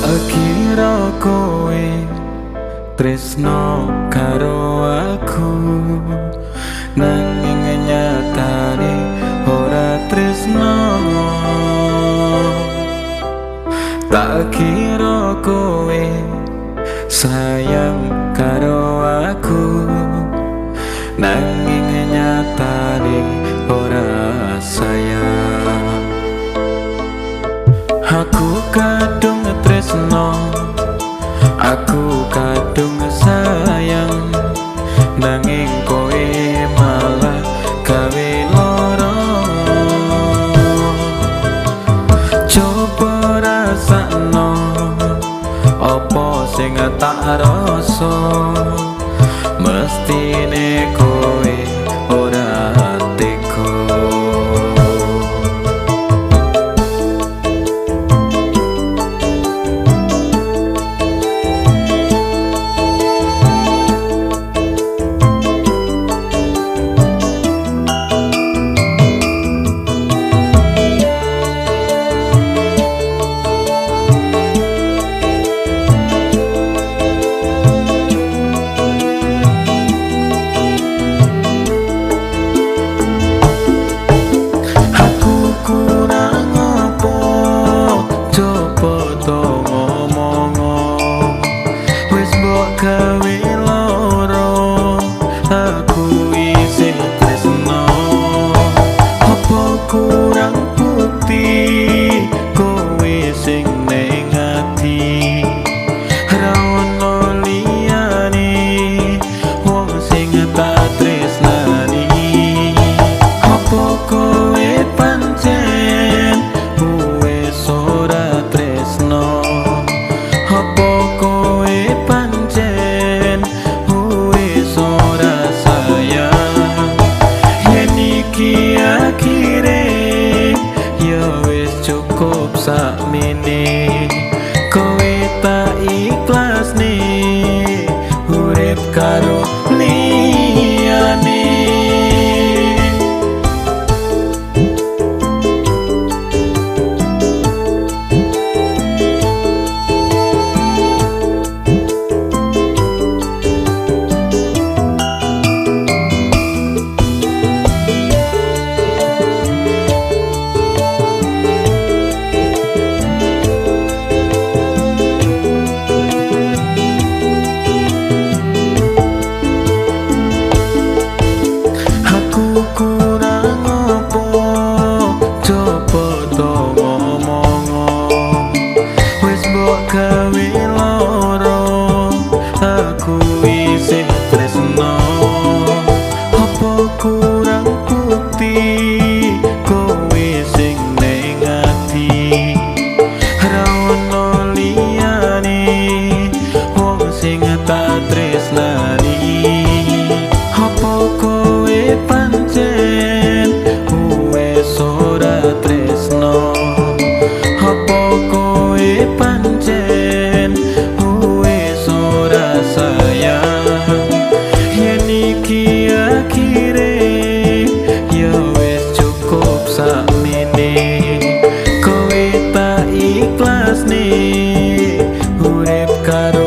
Tak kira kowe tresno karo aku, nanging nyatane ora tresno. Tak kira kowe sayang karo aku, nanging nyatane ora sayang. Aku kadung tresno, aku kadung sayang, nanging kowe malah gawe lara. Coba rasakno apa sing tak rasa, mestine kowe ora tega. Kurang apa coba to ngomong, wis mbok gawe lara, aku isih tresno. Apa kurang bukti kowe sing ning ati, ra ono liyane wong sing tak tresnani. Apa kowe pancen wis ora tresno? Apa kowe pancen wis ora sayang? Yen iki akhire ya wis cukup sakmene, kowe tak ikhlasne urip karo liyane. Aku kurang apa coba to ngomong, wis mbok gawe lara, aku isih tresno. Apa kurang bukti kowe sing ning ati, ra ono liyane wong sing tak tresnani. Apa kowe pancen wis ora tresno? Apa kowe pancen wis ora sayang? Yen iki akhire ya wis cukup sakmene, kowe tak ikhlasne urip karo